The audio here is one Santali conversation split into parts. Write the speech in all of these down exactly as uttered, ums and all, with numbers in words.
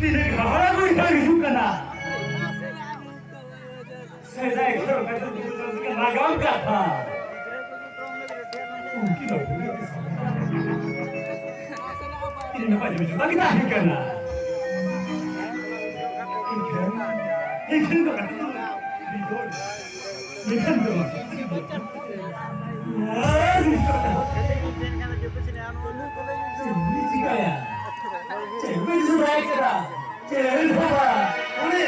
ᱛᱤᱱᱟᱹᱜ ᱦᱟᱦᱟᱲᱟ ᱩᱭᱦᱟᱹᱨ ᱦᱤᱡᱩᱜ ᱠᱟᱱᱟ᱾ ᱥᱮᱫᱟᱭ ᱠᱷᱚᱱ ᱱᱟᱜᱟᱢ ᱠᱟᱛᱷᱟ᱾ ᱩᱱᱠᱤᱱ ᱫᱚ ᱛᱤᱱᱟᱹᱜ ᱱᱟᱯᱟᱭ ᱡᱚᱛᱚ ᱜᱮ ᱛᱟᱦᱮᱸ ᱠᱟᱱᱟ᱾ ᱮᱱᱠᱷᱟᱱ, ᱮᱱᱠᱷᱟᱱ ᱫᱚ ᱠᱟᱹᱴᱤᱡ ᱫᱚ ᱵᱤᱡᱚᱭ᱾ ᱮᱱᱠᱷᱟᱱ ᱫᱚ ᱪᱮᱫ ᱤᱧ ᱪᱤᱠᱟᱹᱭᱟ? ᱪᱮᱫ ᱵᱟᱹᱧ ᱵᱩᱡᱷᱟᱹᱣ ᱫᱟᱲᱮᱭᱟᱜ ᱠᱟᱱᱟ? ᱪᱮᱫ ᱵᱟᱵᱟ? ᱩᱱᱤ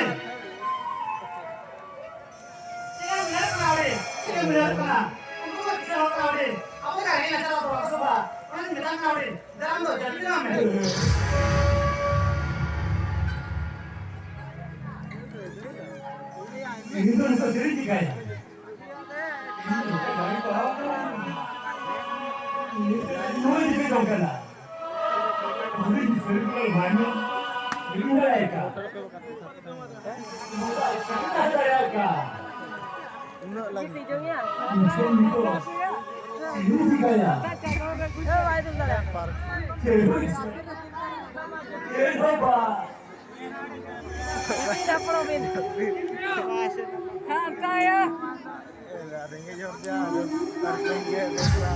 ᱪᱮᱫ ᱮᱢ ᱧᱮᱞ ᱠᱟᱱᱟ ᱚᱸᱰᱮ? ᱪᱮᱫ ᱮᱢ ᱧᱮᱞ ᱠᱟᱱᱟ? ᱩᱱᱠᱩ ᱫᱚ ᱪᱮᱫ ᱦᱚᱸ ᱵᱟᱝ ᱚᱸᱰᱮ? ᱟᱵᱚ ᱫᱚ ᱟᱹᱰᱤ ᱱᱟᱪᱟᱨ ᱟᱵᱚ ᱥᱚᱵᱷᱟ᱾ ᱚᱱᱟᱧ ᱢᱮᱛᱟᱢ ᱠᱟᱱᱟ ᱚᱸᱰᱮ᱾ ᱫᱮᱞᱟ ᱟᱢ ᱫᱚ ᱡᱟᱹᱯᱤᱫ ᱢᱮ᱾ ᱤᱧ ᱫᱚ ᱱᱤᱛᱚᱜ ᱪᱮᱫ ᱤᱧ ᱪᱤᱠᱟᱹᱭᱟ? ᱤᱧ ᱫᱚ ᱱᱚᱜᱼᱚᱭ ᱪᱤᱠᱟᱹ ᱡᱚᱝ ᱠᱟᱱᱟ᱾ ᱩᱱᱤ ᱥᱟᱹᱨᱤ ᱠᱚᱲᱟ ᱵᱟᱭ ᱧᱟᱢ, ᱵᱟᱹᱧ ᱫᱟᱲᱮᱭᱟᱜ ᱠᱟᱱᱟ᱾ ᱩᱱᱟᱹᱜ ᱞᱟᱹᱜᱤᱫ᱾ ᱨᱮᱸᱜᱮᱡ ᱦᱚᱲ ᱡᱟ ᱟᱨ ᱨᱮᱸᱜᱮᱡ ᱵᱮᱥᱟ᱾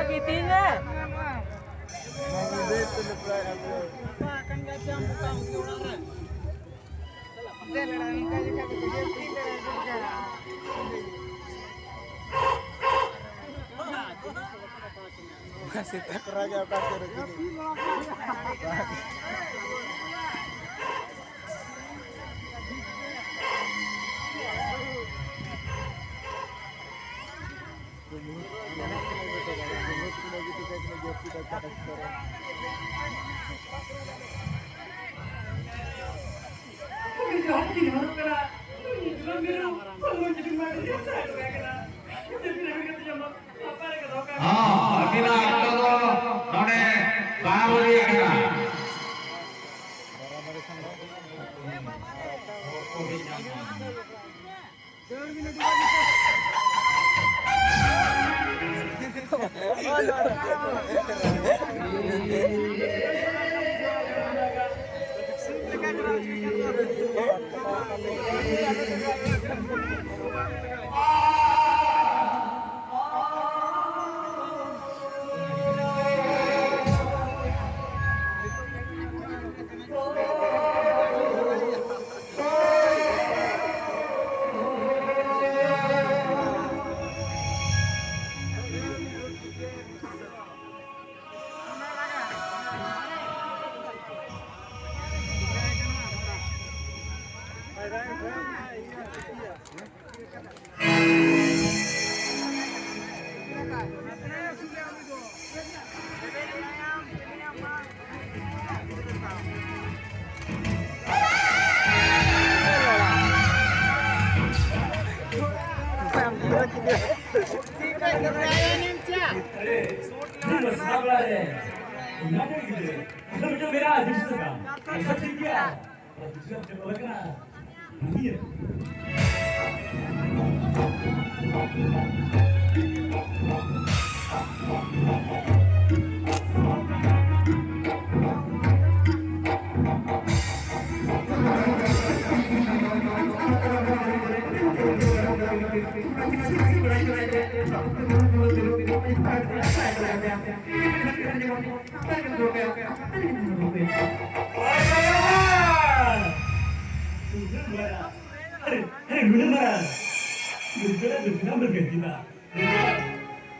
ᱜᱤᱛᱤᱡ ᱢᱮ᱾ ᱥᱮᱛᱟ ᱠᱚ ᱨᱟᱜᱟ ᱚᱠᱟ ᱥᱮᱫ ᱨᱮ ᱪᱤᱞᱤ? ᱦᱚᱸ, ᱟᱹᱠᱤᱱᱟᱜ ᱚᱠᱛᱚ ᱫᱚ ᱱᱚᱰᱮ ᱯᱟᱨᱚᱢ ᱤᱫᱤ ᱟᱠᱟᱱᱟ᱾ ᱟᱨᱮ, ᱤᱧ ᱫᱚ ᱥᱟᱵ ᱵᱟᱲᱟ ᱨᱮ, ᱤᱧ ᱦᱚᱸ ᱜᱤᱫᱽᱨᱟᱹ᱾ ᱟᱫᱚ ᱢᱤᱫᱴᱟᱝ ᱢᱮᱱᱟᱜᱼᱟ, ᱡᱤᱱᱤᱥ ᱫᱚ ᱵᱟᱝ᱾ ᱟᱪᱪᱷᱟ, ᱴᱷᱤᱠ ᱜᱮᱭᱟ᱾ ᱟᱫᱚ ᱠᱤᱪᱷᱩ ᱜᱟᱱ ᱪᱮᱫ ᱠᱚ ᱠᱟᱱᱟ? ᱵᱷᱟᱹᱜᱤ ᱜᱮ᱾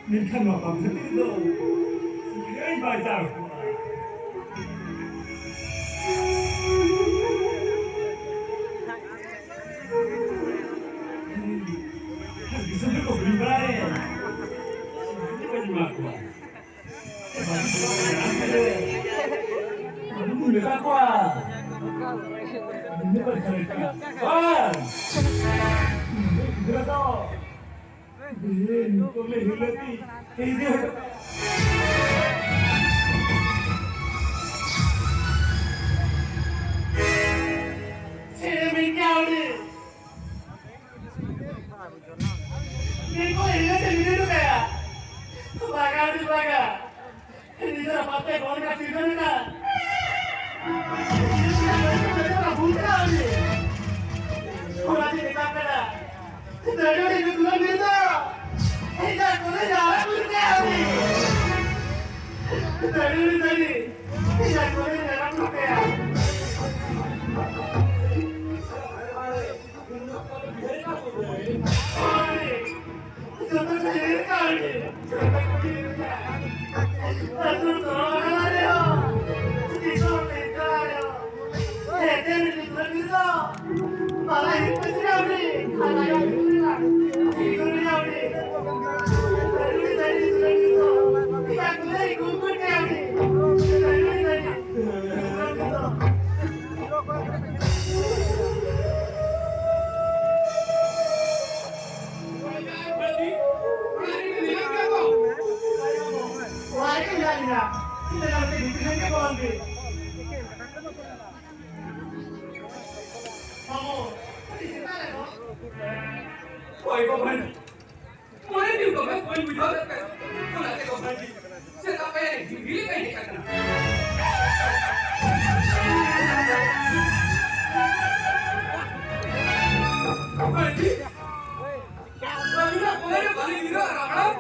ᱢᱮᱱᱠᱷᱟᱱ ᱱᱚᱣᱟ ᱵᱟᱝ ᱠᱷᱟᱹᱛᱤᱨ ᱫᱚ ᱵᱟᱧᱪᱟᱣ᱾ ᱫᱤᱥᱚᱢ ᱨᱮᱠᱚ ᱦᱩᱭ ᱵᱟᱲᱟᱭ᱾ ᱪᱮᱫ ᱠᱚᱧ ᱮᱢᱟ ᱠᱚᱣᱟ? ᱢᱮᱛᱟ ᱠᱚᱣᱟ᱾ ᱵᱟᱝ᱾ ᱜᱤᱫᱽᱨᱟᱹ ᱫᱚ ᱱᱤᱛᱚᱜ ᱞᱮ ᱦᱤᱞᱟᱹᱛᱤ, ᱤᱫᱤ ᱦᱚᱴᱚ ᱠᱟᱜᱼᱟ᱾ ᱪᱮᱫ ᱮᱢ ᱢᱮᱱ ᱠᱮᱭᱟ ᱩᱱᱤ? ᱱᱤᱛᱚᱜ ᱦᱤᱞᱟᱹᱛᱤ ᱤᱫᱤ ᱦᱚᱴᱚ ᱠᱟᱭᱟ᱾ ᱵᱟᱜᱟ ᱩᱱᱤ ᱵᱟᱜᱟ᱾ ᱱᱤᱡᱮᱨ ᱟᱯᱟᱛ ᱛᱮ ᱜᱚᱲ ᱠᱟ ᱪᱤᱱᱦᱟᱹ ᱢᱮᱱᱟᱜᱼᱟ᱾ ᱚᱱᱟ ᱪᱮᱫ ᱢᱮᱛᱟᱜ ᱠᱟᱱᱟ? ᱫᱟᱹᱲᱩᱲᱤ ᱫᱩᱞᱟᱹᱲ ᱵᱤᱨ ᱫᱚ ᱤᱧᱟᱹᱜ ᱠᱚᱞᱮ ᱡᱟᱦᱟᱸ ᱠᱚ ᱢᱮᱛᱟᱭᱟ ᱩᱱᱤ᱾ ᱫᱟᱹᱲᱩᱲᱤ ᱫᱟᱹᱲᱩᱲᱤ ᱤᱧᱟᱹᱜ ᱠᱚᱞᱮ ᱡᱟᱦᱟᱸ ᱠᱚ ᱢᱮᱛᱟᱭᱟ᱾ ᱡᱚᱛᱚ ᱠᱚ ᱧᱮᱞ ᱠᱟᱜ ᱩᱱᱤ᱾ ᱟᱹᱛᱩ ᱫᱚ ᱚᱱᱟ ᱨᱮᱦᱚᱸ ᱫᱤᱥᱚᱢ ᱞᱮᱠᱟ ᱨᱮᱦᱚᱸ᱾ ᱚᱠᱚᱭ ᱠᱚ ᱵᱷᱟᱹᱭ? ᱢᱚᱱᱮ ᱡᱤᱣᱤ ᱠᱚ ᱵᱮᱥ ᱵᱟᱹᱧ ᱵᱩᱡᱷᱟᱹᱣ ᱞᱮᱫ ᱛᱟᱭᱟ᱾ ᱚᱱᱟᱛᱮ ᱠᱚ ᱵᱷᱟᱹᱭ, ᱥᱮᱛᱟᱜ ᱯᱟᱭᱟᱨ ᱨᱮ ᱦᱤᱨᱤ ᱞᱮᱠᱟᱧ ᱦᱮᱡ ᱟᱠᱟᱱᱟ᱾ ᱵᱷᱟᱹᱭ, ᱟᱹᱵᱤᱱᱟᱜ ᱢᱚᱱᱮ ᱨᱮ ᱵᱷᱟᱹᱞᱤ ᱜᱤᱫᱽᱨᱟᱹ ᱟᱨ ᱦᱟᱯᱲᱟᱢ᱾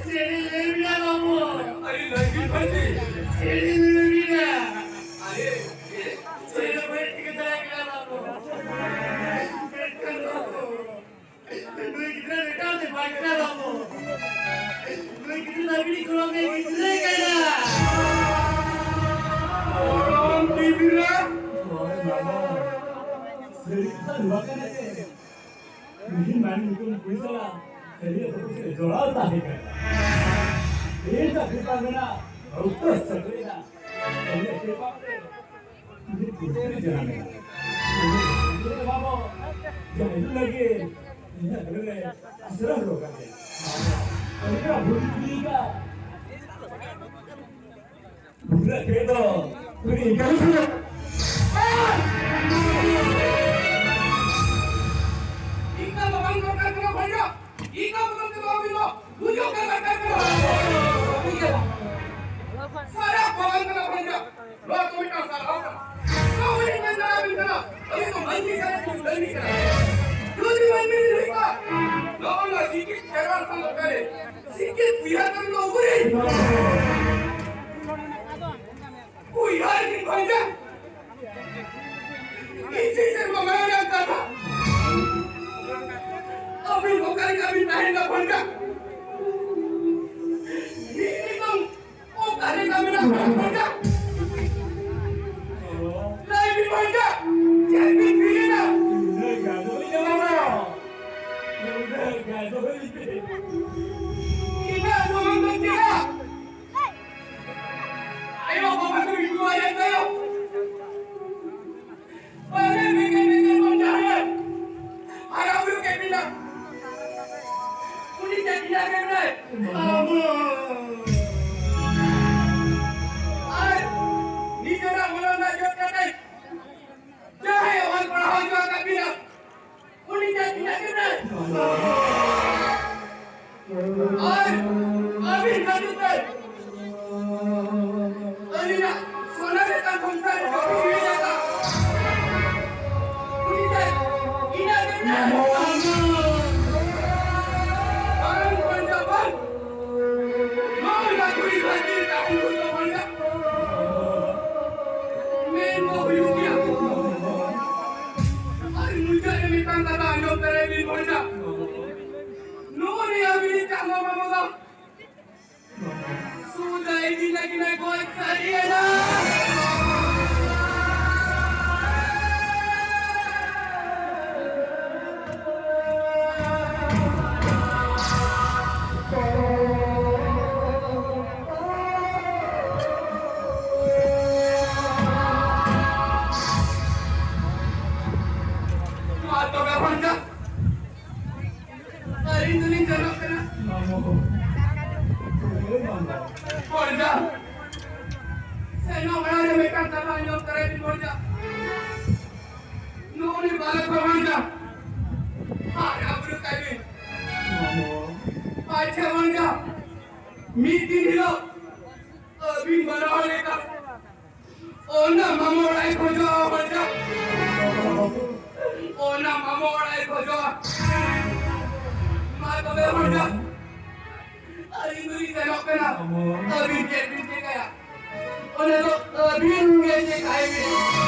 ᱪᱮᱫ ᱤᱧ ᱞᱟᱹᱭ ᱵᱤᱱᱟ ᱵᱟᱹᱵᱩ? ᱟᱹᱰᱤ ᱞᱟᱹᱭ ᱵᱤᱱ ᱵᱷᱟᱹᱭ᱾ ᱪᱮᱫ ᱤᱧ ᱞᱟᱹᱭ ᱵᱤᱱᱟ? ᱟᱨᱮ, ᱪᱮᱫ? ᱪᱮᱫ ᱦᱚᱸ ᱵᱟᱹᱧ ᱪᱤᱠᱟᱹ ᱫᱟᱲᱮᱭᱟᱜ ᱠᱟᱱᱟ ᱵᱟᱹᱵᱩ᱾ ᱢᱮᱱᱠᱷᱟᱱ ᱵᱟᱹᱵᱩ, ᱱᱩᱭ ᱜᱤᱫᱽᱨᱟᱹ ᱢᱤᱫᱴᱟᱝ ᱛᱮ ᱠᱟᱱᱟ ᱵᱟᱹᱵᱩ᱾ ᱱᱩᱭ ᱜᱤᱫᱽᱨᱟᱹ ᱫᱚ ᱟᱹᱰᱤ ᱜᱚᱲᱚᱢ ᱮ ᱜᱤᱫᱽᱨᱟᱹ ᱠᱟᱱᱟ᱾ ᱜᱚᱲᱚᱢ ᱜᱤᱫᱽᱨᱟᱹ? ᱦᱳᱭ ᱵᱟᱹᱵᱩ᱾ ᱥᱟᱹᱨᱤ ᱠᱟᱛᱷᱟ ᱱᱚᱣᱟ ᱠᱟᱱᱟ ᱡᱮ ᱛᱤᱦᱤᱧ ᱢᱟᱹᱱᱢᱤ ᱧᱩᱛᱩᱢ ᱠᱩᱲᱤ ᱥᱟᱞᱟᱜ ᱥᱟᱹᱨᱤ ᱟᱹᱛᱩ ᱥᱮᱫ ᱡᱚᱲᱟᱣ ᱛᱟᱦᱮᱸ ᱠᱟᱱᱟ᱾ ᱛᱮᱦᱮᱧ ᱫᱚ ᱠᱨᱤᱯᱟ ᱢᱮᱱᱟᱜ ᱚᱠᱛᱚ ᱥᱮᱴᱮᱨᱮᱱᱟ᱾ ᱩᱱᱤᱭᱟᱜ ᱠᱨᱤᱯᱟ ᱛᱮ ᱤᱧ ᱯᱩᱛᱨᱤ ᱡᱟᱱᱟᱢ ᱮᱱᱟ᱾ ᱩᱱᱤ ᱵᱟᱵᱟ ᱡᱟᱦᱟᱸᱭ ᱞᱟᱹᱜᱤᱫ ᱤᱧᱟᱹᱜ ᱜᱟᱹᱰᱤ ᱨᱮ ᱟᱥᱨᱟ ᱦᱚᱴᱚ ᱠᱟᱫᱮᱭᱟ᱾ ᱩᱱᱤᱭᱟᱜ ᱵᱷᱩᱞ ᱤᱫᱤ ᱠᱟᱜ ᱵᱩᱰᱷᱟᱹ ᱠᱷᱮᱞ ᱫᱚ ᱯᱩᱨᱟᱹ ᱤᱱᱠᱟᱹ ᱜᱮ ᱥᱩᱨᱩᱜ᱾ ᱤᱱᱠᱟᱹ ᱫᱚ ᱵᱟᱝ ᱫᱚᱨᱠᱟᱨ ᱠᱟᱱᱟ ᱵᱷᱟᱹᱭᱟ, ᱤᱱᱠᱟᱹ ᱵᱚᱫᱚᱞ ᱛᱮᱫᱚ ᱟᱹᱵᱤᱱ ᱫᱚ ᱜᱩᱡᱩᱜ ᱜᱮ ᱫᱚᱨᱠᱟᱨ ᱠᱟᱱᱟ᱾ ᱥᱟᱨᱟ ᱵᱟᱝ ᱠᱟᱱᱟ ᱵᱷᱟᱹᱭᱟ, ᱱᱚᱣᱟ ᱫᱚ ᱢᱤᱫᱴᱟᱝ ᱥᱟᱨᱦᱟᱣ ᱠᱟᱱᱟ᱾ ᱱᱚᱣᱟ ᱵᱚᱱ ᱢᱮᱱ ᱫᱟᱲᱮᱭᱟᱵᱤᱱ ᱠᱟᱱᱟ, ᱟᱹᱵᱤᱱ ᱫᱚ ᱢᱟᱹᱱᱢᱤ ᱠᱟᱱᱟ ᱵᱤᱱ, ᱢᱟᱹᱱᱢᱤ ᱠᱟᱱᱟ ᱵᱤᱱ᱾ ᱡᱩᱫᱤ ᱢᱟᱹᱱᱢᱤ ᱵᱤᱱ ᱦᱩᱭ ᱠᱚᱜᱼᱟ, ᱱᱚᱜᱼᱚ ᱱᱚᱣᱟ ᱡᱤᱣᱤ ᱠᱷᱮᱨᱣᱟᱲ ᱠᱷᱚᱱ ᱫᱚ ᱚᱠᱟᱨᱮ? ᱥᱤᱠᱤ ᱩᱭᱦᱟᱹᱨ ᱠᱟᱛᱮ ᱫᱚ ᱩᱠᱩᱨᱤ? ᱩᱭᱦᱟᱹᱨ ᱜᱮ ᱵᱟᱝ ᱜᱟᱱ᱾ ᱤᱧ ᱪᱮᱫ ᱥᱮᱨᱢᱟ ᱢᱟᱭᱟᱝ ᱨᱮᱭᱟᱜ ᱠᱟᱛᱷᱟ? ᱟᱹᱵᱤᱱ ᱚᱠᱟ ᱞᱮᱠᱟ ᱵᱤᱱ ᱛᱟᱦᱮᱸ ᱠᱟᱱᱟ ᱵᱷᱚᱱᱰᱟ? ᱢᱤᱫ ᱱᱤᱛᱚᱝ ᱚᱠᱟ ᱞᱮᱠᱟ ᱢᱮᱱᱟᱜ ᱵᱤᱱᱟ ᱵᱷᱚᱱᱰᱟ? ᱞᱟᱹᱭ ᱵᱤᱱ ᱵᱷᱚᱱᱰᱟ, ᱪᱮᱫ ᱵᱤᱱ ᱪᱤᱠᱟᱹᱭᱮᱫᱟ? ᱤᱱᱟᱹ ᱥᱚᱢᱚᱭ ᱫᱚ ᱪᱮᱫᱟᱜ? ᱟᱭᱳ ᱵᱟᱵᱟ ᱠᱚ ᱤᱫᱤ ᱠᱚᱣᱟ ᱛᱟᱭᱚᱢ᱾ ᱵᱟᱞᱮ ᱵᱮᱜᱮ ᱵᱮᱜᱮ ᱵᱚᱱ ᱡᱟᱦᱟᱸᱭ ᱦᱟᱨᱟ ᱵᱩᱨᱩ ᱠᱮᱫ ᱵᱤᱱᱟ᱾ ᱩᱱᱤ ᱪᱮᱫ ᱵᱤᱱᱟ ᱠᱮᱫ ᱵᱤᱱᱟᱭ? ᱟᱨ ᱱᱤᱡᱮᱨᱟᱜ ᱢᱚᱱᱮ ᱨᱮᱱᱟᱜ ᱡᱳᱨ ᱠᱟᱛᱮ ᱡᱟᱦᱟᱸᱭ ᱚᱞ ᱯᱟᱲᱦᱟᱣ ᱦᱚᱪᱚ ᱟᱠᱟᱫ ᱵᱤᱱᱟ, ᱩᱱᱤ ᱡᱟᱹᱛᱤ ᱞᱟᱹᱜᱤᱫ ᱮ ᱟᱨ ᱟᱹᱵᱤᱱ ᱠᱷᱟᱹᱛᱤᱨ ᱛᱮ ᱟᱹᱞᱤᱧᱟᱜ ᱥᱚᱱᱟ ᱞᱮᱠᱟ ᱥᱚᱝᱥᱟᱨ ᱡᱚᱛᱚ ᱦᱩᱭ ᱟᱠᱟᱱᱟ᱾ ᱩᱱᱤ ᱡᱟᱹᱛᱤ ᱤᱱᱟᱹ ᱜᱮ ᱢᱮᱱᱟᱜᱼᱟ᱾ ᱵᱟᱝ ᱵᱟᱧᱪᱟᱣ ᱵᱟᱝ᱾ ᱱᱚᱣᱟ ᱞᱮᱠᱟ ᱠᱩᱲᱤ ᱵᱷᱟᱹᱜᱤ ᱞᱮᱠᱟ ᱩᱱᱠᱩ ᱫᱚ ᱵᱟᱧᱪᱟᱣ ᱢᱮᱱ ᱫᱚ ᱦᱩᱭᱩᱜ ᱜᱮᱭᱟ᱾ ᱟᱨ ᱢᱩᱪᱟᱹᱫ ᱨᱮ ᱢᱤᱫᱴᱟᱝ ᱠᱟᱛᱷᱟ ᱟᱸᱡᱚᱢ ᱛᱟᱨᱟᱭ ᱵᱤᱱ ᱵᱚᱭᱦᱟ᱾ ᱵᱚᱨᱡᱟ, ᱥᱮᱱᱚᱜ ᱵᱮᱲᱟ ᱨᱮ ᱢᱤᱫᱴᱟᱝ ᱠᱟᱛᱷᱟ ᱟᱸᱡᱚᱢ ᱛᱟᱨᱟᱭ ᱵᱤᱱ ᱵᱚᱨᱡᱟ᱾ ᱱᱩᱜᱼᱩ ᱱᱩᱭ ᱵᱟᱞᱚᱠ ᱦᱚᱲ ᱵᱚᱨᱡᱟ, ᱦᱟᱨᱟ ᱵᱩᱨᱩ ᱠᱟᱭ ᱵᱤᱱ᱾ ᱟᱪᱪᱷᱟ ᱵᱚᱨᱡᱟ, ᱢᱤᱫ ᱫᱤᱱ ᱦᱤᱞᱳᱜ ᱟᱹᱵᱤᱱ ᱵᱟᱱᱟ ᱦᱚᱲ ᱞᱮᱠᱟ ᱚᱱᱟ ᱢᱟᱢᱚ ᱚᱲᱟᱜ ᱮ ᱠᱷᱚᱡᱚᱜᱼᱟ ᱵᱚᱨᱡᱟ᱾ ᱚᱱᱟ ᱢᱟᱢᱚ ᱚᱲᱟᱜ ᱮ ᱠᱷᱚᱡᱚᱜᱼᱟ᱾ ᱢᱟ ᱛᱚᱵᱮ ᱵᱚᱨᱡᱟ, ᱟᱹᱞᱤᱧ ᱫᱚᱞᱤᱧ ᱥᱮᱱᱚᱜ ᱠᱟᱱᱟ᱾ ᱟᱹᱵᱤᱱ ᱪᱮᱫ ᱵᱤᱱ ᱪᱮᱠᱟᱭᱟ? ᱚᱱᱟ ᱫᱚ ᱟᱹᱵᱤᱱ ᱜᱮ ᱪᱮᱠᱟᱭ ᱵᱤᱱ᱾